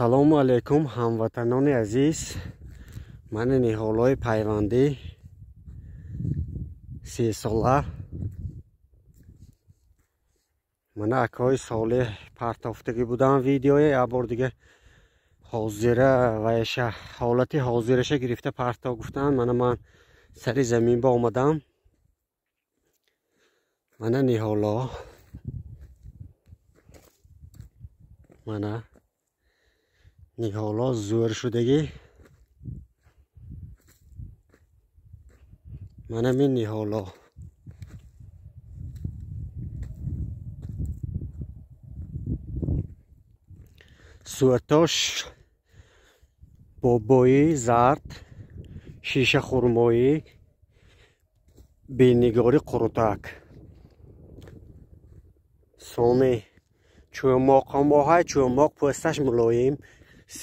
Салому алейкум, ҳамватанони азиз. Ман ниҳолҳои пайвандӣ 3 сола. Мана акои Солеҳ партофтагӣ будам видеое, як бор дига ҳозира вайша ҳолати ҳозираша гирифта парто гуфтанд. Мана ман сари замин ба омадам. Мана ниҳолҳо, мана ниҳолҳо зӯр шудагӣ. Мана мин ниҳолҳо. Суратош бобои зард, шиша хурмоӣ, бенигори қурутак. Сони чӯмоқамоҳай, чӯмоқ пӯсташ мулоим,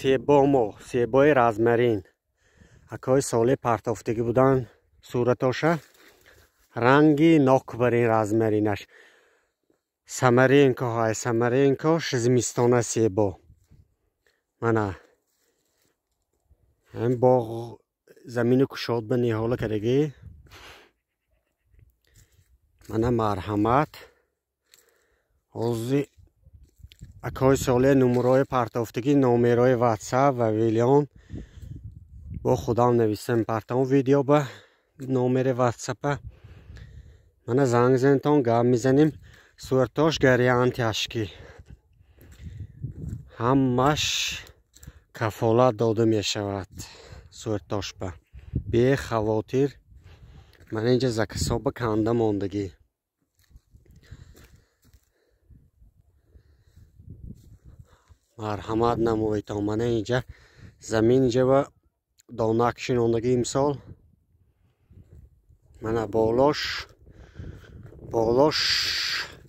себомо, себои размарин. Акои Солеҳ партофтагӣ буданд суратоша. Ранги нок барин размаринаш. Самаренко ҳай, Самаренко зимистона себо. Мана ҳам боғ замини кушод ба ниҳола кардагӣ. Мана марҳамат. Ҳозир акои Солеҳ нумерои партофтагӣ, номерои WhatsApp ва Вилион бо худам нависем партом видео ба номери WhatsApp. Мана занг зентон, гап мезанем. Суратош гарантияш ки ҳамаш кафолат дода мешавад суратошба. Бехавотир. Мана инҷа закасоба канда мондагӣ. Марҳамат намоитон. Мана инҷа замин инҷа ба донак шинондагӣ имсол. Мана болош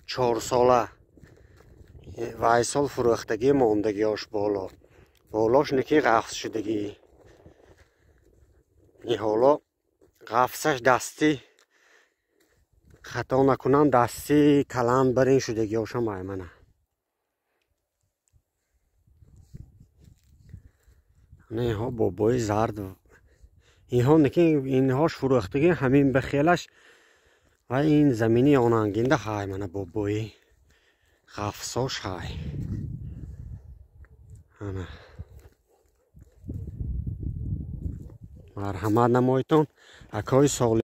4 сола вай сол фурӯхтагӣ мондагиёш боло. Болош неки ғафс шудагӣ. Ниҳоло ғафсаш дастӣ, хато накунам, дастӣ каланд барин шудагиёшам ай мана. Инҳо бобои зард, инҳо неки инҳош фурӯхтагӣ ҳамин ба хелаш ва ин замини онангинда ҳай. Мана бобои ғафсош ҳай. Ана марҳамат намоитон, акои Солеҳ.